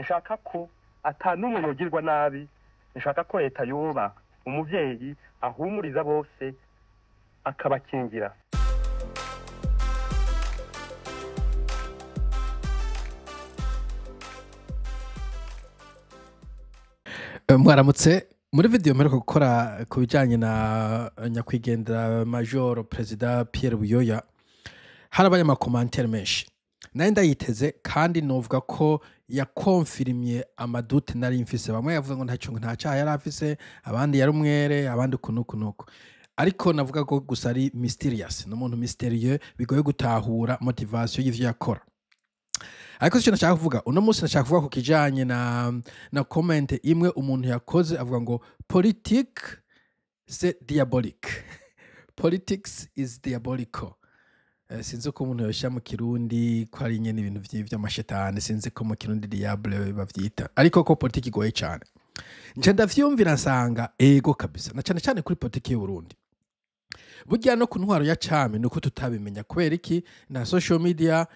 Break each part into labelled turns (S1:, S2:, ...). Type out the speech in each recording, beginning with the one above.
S1: Nshaka ko ata n'umwe yogirwa nabi. Nshaka ko leta yoba umuvyeyi ahumuriza bose akabakingira.
S2: Mwaramutse. Muri video mperuka gukora ku bijanye na nyakwigendera Major Perezida Pierre Buyoya, harabaye ama commentaires menshi. Nari ndayiteze kandi novuga ko yakonfirimye ama doutes nari mfise. Bamwe yavuze ngo ntaco, nta caha yari afise, abandi yari umwere, abandi uku n'uku n'uku. Ariko navuga ko gusa ari mysterious, ni umuntu mystérieux, bigoye gutahura motivation y'ivyo yakora. Ariko sico nashaka kuvuga uno munsi. Nashaka kuvuga ku kijanye na comment imwe umuntu yakoze avuga ngo "Politique, c'est diabolique, politics is diabolical." Sinzi uko umuntu yoshira mu Kirundi, ko ari nyene ibintu vy'amashetani. Sinzi ko mu Kirundi diable bavyita, ariko ko politiki igoye cane, nje ndavyumvira nsanga ego kabisa, na cane cane kuri politiki y'Uburundi. Burya no ku ntwaro ya cami nuko tutabimenya. Kubera iki? Na social media,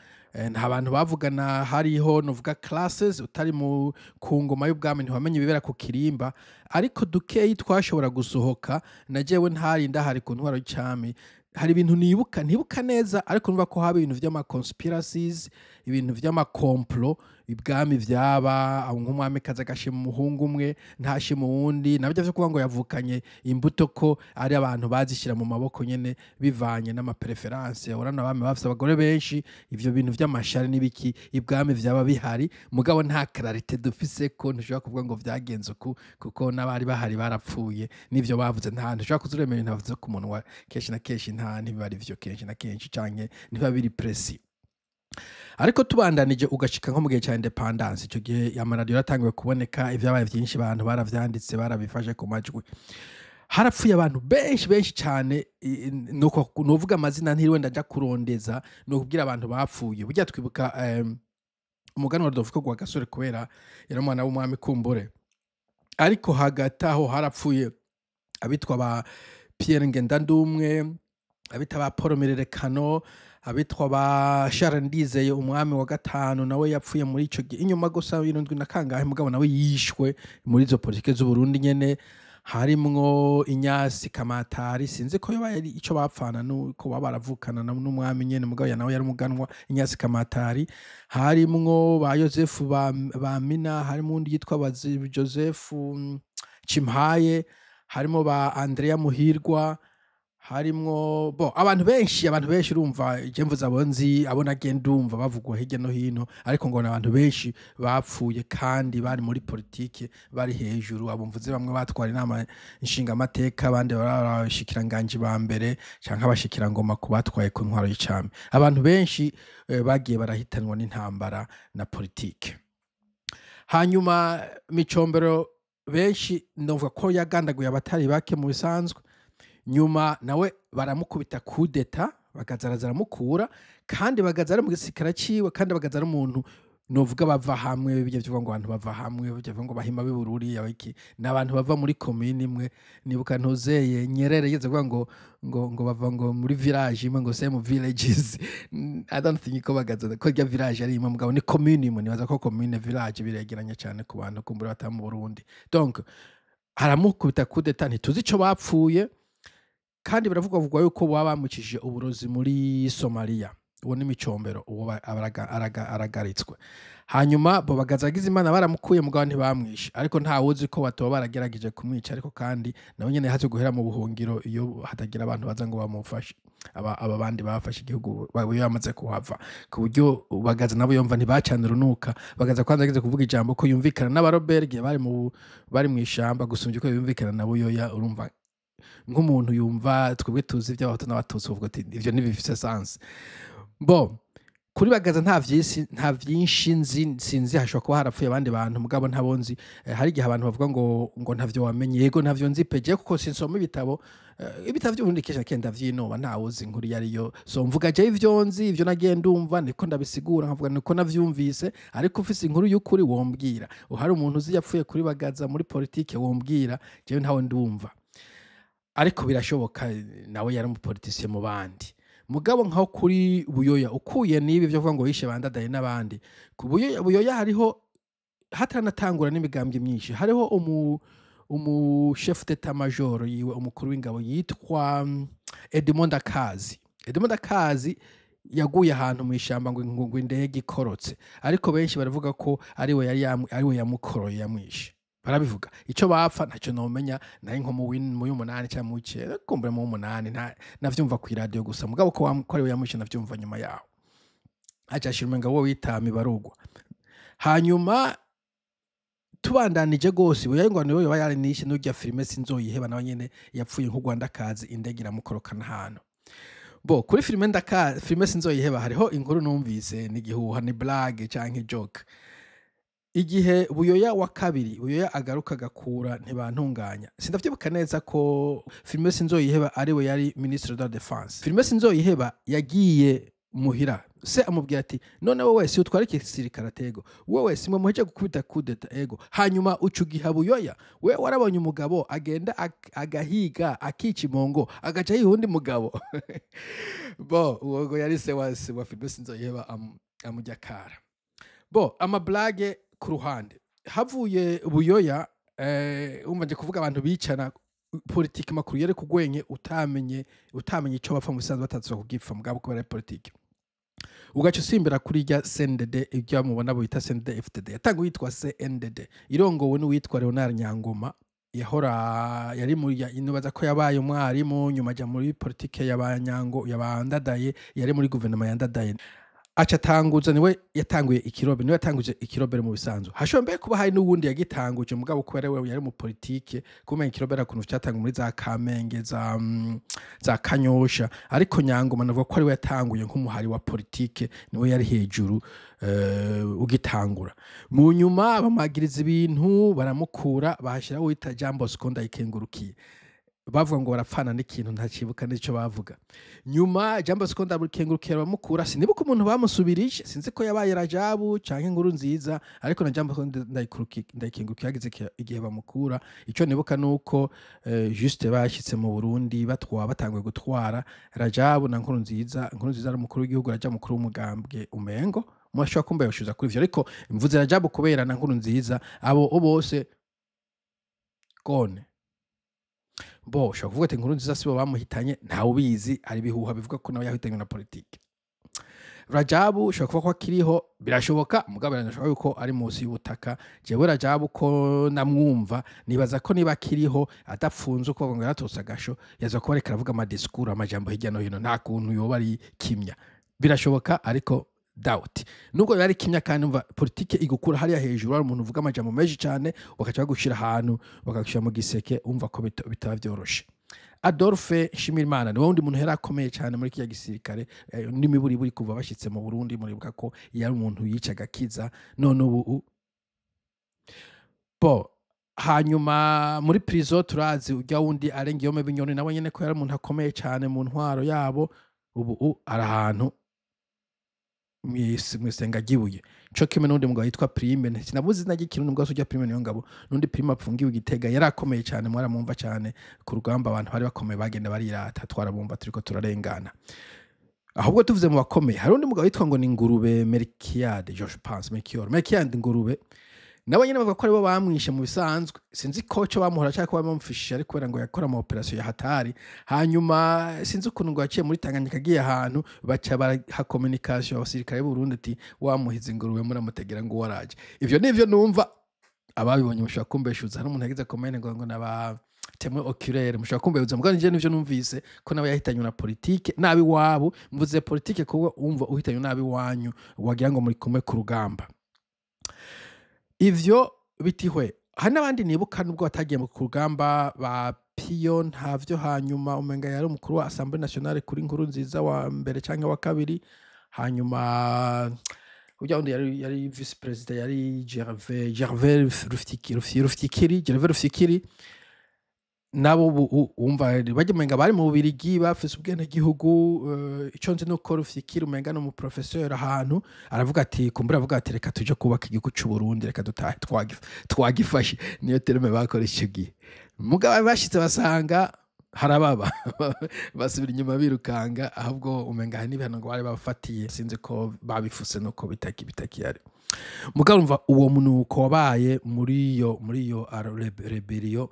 S2: nta bantu bavugana. Hariho novuga classes, utari mu ku ngoma y'ubwami ntiwamenye ibibera ku kirimba, ariko dukeyi twashobora gusohoka. Na jewe ntari ndahari ku ntwaro y'icami, hari ibintu nibuka, ntibuka neza, ariko numva ko haba ibintu vy'ama conspiracies, ibintu vy'ama complot ibwami vyaba nk'umwami kaza agashima umuhungu umwe, ntashima uwundi. Nabyo vyo kuvuga ngo yavukanye imbuto, ko ari abantu bazishyira mu maboko nyene bivanye n'ama préférences. Urabona abami bafise abagore benshi, ivyo bintu vy'amashari n'ibiki ibwami vyaba bihari, mugabo nta clarité dufise ko ntushobora kuvuga ngo vyagenze uku, kuko n'abari bahari barapfuye, n'ivyo bavuze nta ntushobora kuzuremera. Ibintu bavuze ku munwa kenshi na kenshi nta ntibiba ari vyo kenshi na kenshi, canke ntibiba biri précis. Ariko tubandanije ugashika nko mu gihe ca indépendance, ico gihe amaradiyo yaratanguye kuboneka, ivyabaye vyinshi abantu baravyanditse, barabifashe ku majwi. Harapfuye abantu benshi benshi cane. Nuko novuga amazina ntiriwe ndaja kurondeza, ni ukubwira abantu bapfuye. Burya twibuka umuganwa Rudoviko Rwagasore kubera yari umwana w'umwami kumbure, ariko hagati aho harapfuye abitwa ba Pierre Ngendandumwe, abitwa ba Paul Mirerekano, abitwa ba Charles Ndizeye. Umwami wa gatanu nawe yapfuye muri ico gihe, inyuma gusa irindwi na kangahe, mugabo nawe yishwe muri izo politike z'Uburundi nyene. Harimwo Inyasi Kamatari, sinzi ko yoba yari ico bapfana nuko baba baravukana n'umwami nyene, mugabo ya nawe yari umuganwa Inyasi Kamatari. Harimwo ba Yosefu ba Mina, harimo undi yitwa Bazi Joseph Cimpaye, harimo ba Andrea Muhirwa, harimwo bo abantu benshi, abantu benshi. Urumva je mvuze abo nzi, abo nagiye ndumva bavugwa hirya no hino, ariko ngo ni abantu benshi bapfuye kandi bari muri politike, bari hejuru. Abo mvuze bamwe batwara inama nshingamateka, abandi bari abashikiranganji ba mbere canke abashikirangoma ku batwaye ku ntwaro y'icami. Abantu benshi bagiye barahitanwa n'intambara na politike. Hanyuma Micombero, benshi novuga ko yagandaguye abatari bake mu bisanzwe. Nyuma nawe baramukubita kudeta, Bagaza araza aramukura, kandi Bagaza ari mu gisirikare ciwe, kandi Bagaza ari umuntu novuga bava hamwe. Bijya bivuga ngo abantu bava hamwe, bijya bivuga ngo Bahima b'Ibururi abiki, ni abantu bava muri komine imwe. Nibuka ntuzeye Nyerere yigeze kuvuga ngo bava ngo muri village imwe, ngo same villages. I don't think ko Bagaza ko rya village ari imwe, mugabo ni commune imwe. Nibaza ko commune, village biregeranye cyane ku bantu kumbura bataba mu Burundi. Donc aramukubita kudeta, ntituzi ico bapfuye, kandi biravugwa vugwa yuko baba bamucishije uburozi muri Somalia. Uwo ni Micombero, uwo aragaritswe. Hanyuma bo Bagaza agize Imana baramukuye, mugabo ntibamwishe, ariko nta wuzi ko batoba baragerageje kumwica. Ariko kandi nawe nyene haze guhera mu buhungiro iyo hatagira abantu baza ngo bamufashe. Aba bandi bafashe igihugu bamaze kuhava, ku buryo Bagaza nabo yumva ntibacana urunuka. Bagaza kwanza ageze kuvuga ijambo ko yumvikana n'abaroberi igihe bari mu ishamba gusumbya uko yumvikana na Buyoya. Urumva nk'umuntu yumva twebwe tuzi iby'Abahutu n'Abatutsi, uvuga ati ivyo ntibifise sens. Bo kuri Bagaza nta vyisi, nta vyinshi nzi, sinzi, hashobora kuba harapfuye abandi bantu mugabo ntabo nzi. Hari igihe abantu bavuga ngo ntavyo wamenye. Yego, ntavyo nzi peje kuko sinsoma ibitabo. Ibitabo by'Uburundi kenshi na kenshi ndavyinoba, ntawe uzi inkuru iyo ariyo. So mvuga je ivyo nzi, ivyo nagiye ndumva, niko ndabisigura, nkavuga niko navyumvise. Ariko ufise inkuru y'ukuri wombwira, uhari umuntu uzi yapfuye kuri Bagaza muri politike wombwira, jewe ntawe ndumva. Ariko birashoboka nawe yari umupoliticien mu bandi. Mugabo nkaho kuri Buyoya, ukuye n'ibi byo kuvuga ngo yishe bandadaye n'abandi, ku Buyoya, Buyoya hariho Hataranatangura n'imigambwe myinshi, hariho umu chef d'état major yiwe, umukuru w'ingabo yitwa Edmond Ndakazi. Edmond Ndakazi yaguye ahantu mu ishamba ngo indege ikorotse, ariko benshi baravuga ko ariwe yari ariwe yamukoroye, yamwishe. Barabivuga ico bapfa ntacyo nomenya, nari nko mu y'umunani cyangwa mu w'icenda, kumbura mu w'umunani, navyumva ku iradiyo gusa, mugabo ko ariwe yamwishe navyumva nyuma yaho. Aca ashira umenga wo wita Mibarugwa. Hanyuma tubandanije gose, Buyoya ngo niwe yoba yaranishe n'urya Firmin Sinzoyiheba, nawe nyene yapfuye nk'u Rwanda kazi, indege iramukorokana ahantu. Bo kuri Firmin Ndaka, Firmin Sinzoyiheba, hariho inkuru numvise, ni igihuha, ni blague canke joke. Igihe Buyoya wa kabiri, Buyoya agaruka agakura Ntibantunganya, sindavyibuka neza ko Firmin Sinzoyiheba ariwe yari ministre de la défense. Firmin Sinzoyiheba yagiye muhira, se amubwira ati: "None wowe si utwara igisirikare?" Atego "Wewe si mwe muheje gukubita kudeta?" "Ego." "Hanyuma uca ugiha Buyoya? We warabonye umugabo agenda agahiga, akica imongo, agaca yiha undi mugabo?" Bo uwo ngo yari se wa Firmin Sinzoyiheba, amujya kara. Bo ama blagues ku ruhande, havuye Buyoya, umva nje kuvuga abantu bicana politiki makuru yari kugwenye, utamenye ico bapfa mu bisanzwe batazwa kugipfa, mugabo kubera ari politiki. Ugaca usimbira kuri rya CNDD, ibyo mubona bita CNDD FDD, yatanguye yitwa CNDD, irongowe n'uwitwa Leonard Nyangoma, yahora yari muri nibaza ko yabaye umwarimu, nyuma aja muri politike y'abanyango yabandadaye, yari muri guverinoma yandadaye. Aca atanguza, niwe yatanguye ikirobe, niwe yatanguje ikirobere mu bisanzwe. Hashobora mbere kuba hari n'uwundi yagitanguje, mugabo kubera we yari mu politike, kumenya ikirobere ukuntu cyatangwa muri za Kamenge, za Kanyosha, ariko Nyangoma navuga ko ari we yatanguye nk'umuhari wa politike, niwe yari hejuru ugitangura. Mu nyuma bamwagiriza ibintu, baramukura, bahashyiraho uwita Jean Bosco Ndayikengurukiye. Bavuga ngo barapfana n'ikintu, ntacibuka n'ico bavuga. Nyuma Jean Bosco Ndayikengurukiye bamukura, sinibuka umuntu bamusubirije, sinzi ko yabaye Rajabu canke Inkuru Nziza, ariko na Jean Bosco Ndayikengurukiye yagize igihe bamukura. Ico nibuka nuko juste bashyitse mu Burundi batwa batanguye gutwara Rajabu na Nkuru Nziza. Nkuru Nziza ari umukuru w'igihugu, Rajabu mukuru w'umugambwe umengo. Murashobora kumva yoshuza kuri ivyo, ariko mvuze Rajabu kubera na Nkuru Nziza, abo bose gone. Bo ushobora kuvuga ati Inkuru Nziza sibo bamuhitanye, ntawe ubizi, hari ibihuha bivuga ko nawe yahitanywe na politike. Rajabu ushobora kuvuga ko akiriho, birashoboka, mugabo birashoboka yuko ari munsi y'ubutaka. Jewe Rajabu ko namwumva, nibaza ko niba akiriho adapfunze uko ngo yaratose agasho, yaza kuba ariko aravuga ama discours, amajambo hirya no hino, nta kuntu yoba ari kimya. Birashoboka ariko doubt nubwo yari kimya. Kandi umva, politike igukura hariya hejuru hari umuntu uvuga amajambo menshi cyane, bakaca bagushira ahantu, bakagushira mu giseke, umva ko bitaba vyoroshe. Adolphe Nshimirimana ni wundi muntu yari akomeye cyane muri kiriya gisirikare, n'imiburiburi kuva bashyitse mu Burundi. Muribuka ko yari umuntu yicaga akiza, none ubu bo. Hanyuma muri prison turazi ujya wundi Alain Guillaume Binyoni, nawe nyene ko yari umuntu akomeye cyane mu ntwaro yabo, ubu ari ahantu mwisenga gibuye, co kimwe n'undi mugabo yitwa Prime, sinabuze izina ry'ikirundi, mugabo ujya Prime niyo ngabo, n'undi Prime apfungiwe Igitega, yari akomeye cyane, mwaramwumva cyane ku rugamba. Abantu bari bakomeye bagenda barirata, twarabumva turiko turarengana. Ahubwo tuvuze mu bakomeye, hari undi mugabo yitwa ngo ni Ngurube Melchiade, je pense Melchior, Melchiade Ngurube, nabo nyene bavuga ko aribo bamwishe mu bisanzwe. Sinzi ko co bamuhora cyangwa ko bamumfishije, ariko kubera ngo yakora ama opération ya hatari. Hanyuma sinzi ukuntu ngo yaciye muri Tanganyika agiye ahantu, baca baraha communication abasirikare b'u Burundi ati: "Wamuhize Ingurube, muramutegera ngo waraje." Ivyo nivyo numva, ababibonye mushobora kumbeshuza. Hari umuntu yagize komene ngo naba témoin oculaire, mushobora kumbeshuza, mugabo nije nivyo numvise ko nawe yahitanywe na politike nabi wabo. Mvuze politike kuko umva uhitanywe nabi wanyu, wagira ngo muri kumwe ku rugamba. Ivyo bitihwe, hari n'abandi nibuka nubwo batagiye ku rugamba, ba Piyo ntavyo. Hanyuma umenga yari umukuru wa Assemblée Nationale kuri Nkuru Nziza wa mbere canke wa kabiri. Hanyuma urya wundi yari vice président, yari Gervais Rufyikiri, Gervais Rufyikiri, nabo ubu wumva bajya umenga bari mu Bubirigi, bafise ubwenegihugu. Ico nzi nuko Rufyikiri umenga ni umuprofesseur ahantu, aravuga ati kumbura, aravuga ati: "Reka tuje kubaka igihugu c'u Burundi, reka dutahe twagifashe." Niyo terme bakoresha icyo gihe. Mugabo bashitse basanga harababa, basubira inyuma birukanga. Ahubwo umenga hari n'ibihano ngo bari bafatiye, sinzi ko babifuse nuko bitaki yari. Mugabo urumva uwo munuko wabaye muri iyo rébellion,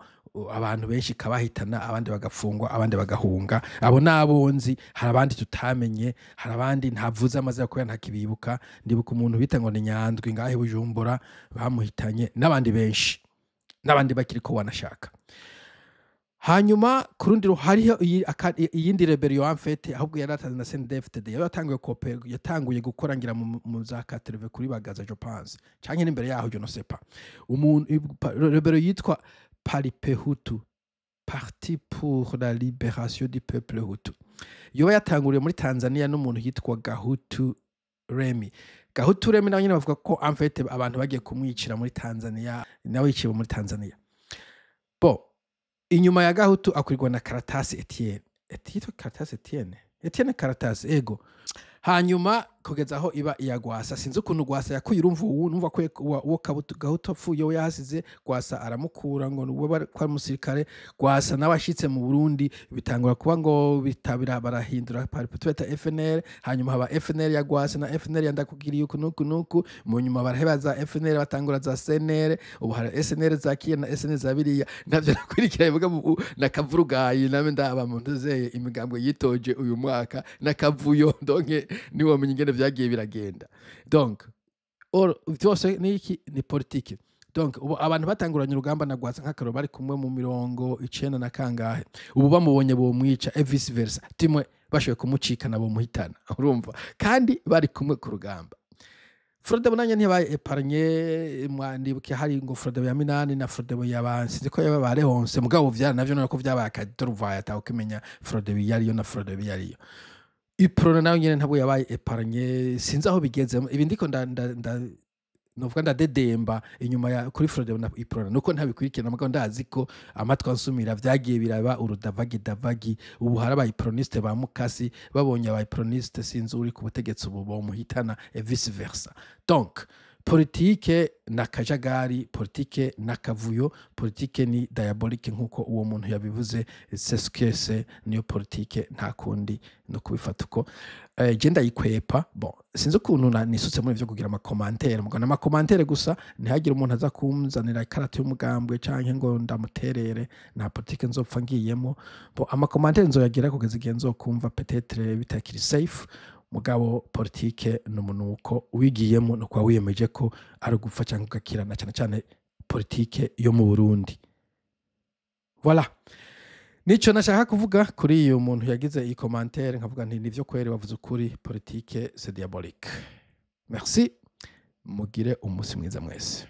S2: abantu benshi kabahitana, abandi bagafungwa, abandi bagahunga. Abo nabo nzi, hari abandi tutamenye, hari abandi ntavuze amazina kubera ntakibibuka. Ndibuka umuntu bita ngo ni Nyandwi ngahe Bujumbura bamuhitanye, n'abandi benshi, n'abandi bakiriko wanashaka. Hanyuma ku rundi hariho iyindi rébellion en fait ahubwo yaratanze na CNDD-FDD, yari yatanguye yatanguye gukora ngira mu za 80 kuri Bagaza, je pense, canke n'imbere yaho, je ne sais pas. Umuntu rébellion yitwa Palipehutu, Parti pour la libération du peuple Hutu, yoba yatanguriye muri Tanzania n'umuntu yitwa Gahutu Remy. Gahutu Remy nawe nyene bavuga ko en fait abantu bagiye kumwicira muri Tanzania, nawe yiciwe muri Tanzania. Bon, inyuma ya Gahutu akwirwa na Karatasi Etienne. Yitwa Karatasi Etienne, Etienne Karatasi, ego. Hanyuma kugeza aho iba iya Gwasa, sinzi ukuntu Gwasa yakuye. Urumva ubu numva ko uwo Gahutu apfuye, we yahasize Gwasa aramukura ngo uwo ko ari umusirikare. Gwasa nawe ashitse mu Burundi bitangura kuba ngo bitabira, barahindura Palipehutu bita FNL. Hanyuma haba FNL ya Gwasa na FNL ya Ndakugiriye uku nuku nuku. Mu nyuma baraheba za FNL, batangura za CNL. Ubu hari SNL za kiya na SNL za biriya, navyo nakurikira bivuga nakavurugayi nabe ndaba mu ntuzeye imigambwe yitoje uyu mwaka nakavuyo, donc niwomenya ingene vyagiye biragenda. Donc or vyose ni iki? Ni politiki. Donc ubu abantu batanguranye urugamba na Gwasa, nk'akaroro bari kumwe mu 90 na kangahe, ubu bamubonye bomwica et vice versa, timwe bashoboye kumucikana bomuhitana. Urumva kandi bari kumwe ku rugamba. Frodebu nanye ntiyabaye épargnée. Mwandibuke hari ngo Frodebu ya Minani na Frodebu ya Bansi ko yaba barehonse, mugabo vyara navyo nako vyabaye akaduruvaye, atawukimenya Frodebu yariyo na Frodebu yariyo. Uprona nayo nyene ntabwo yabaye épargnée. Sinzi aho bigeze ibi, ndiko nda novuga ndadedemba inyuma ya kuri Frodebu na Uprona nuko ntabikurikirana, mugabo ndazi ko amatwi ansumira vyagiye biraba urudavagi davagi. Ubu hari aba uproniste ba mukasi, babonye aba uproniste, sinzi uri ku butegetsi ubu, bomuhitana et vice versa. Donc politike na kajagari, politike na kavuyo, politike ni diabolique nkuko uwo muntu yabivuze. C'est ce que c'est, niyo politike, nta kundi no kubifata uko. Je ndayikwepa. Bon, sinzi ukuntu nisutse muri ivyo kugira ama commentaires, mugabo n'ama commentaires gusa, ntihagire umuntu aza kunzanira ikarata y'umugambwe canke ngo ndamuterere. Nta politike nzopfa ngiyemo. Bon, ama commentaires nzoyagira kugeza igihe nzokumva peut-être bitakiri safe. Mugabo politike ni umunuko, wigiyemo no kuba wiyemeje ko ari ugupfa cyangwa ugakirana, cyane cyane politike yo mu Burundi. Voilà, nico nashaka kuvuga kuri uyu muntu yagize iyi commentaire, nkavuga nti nivyo kweri, wavuze ukuri, politique c'est diabolique. Merci, mugire umunsi mwiza mwese.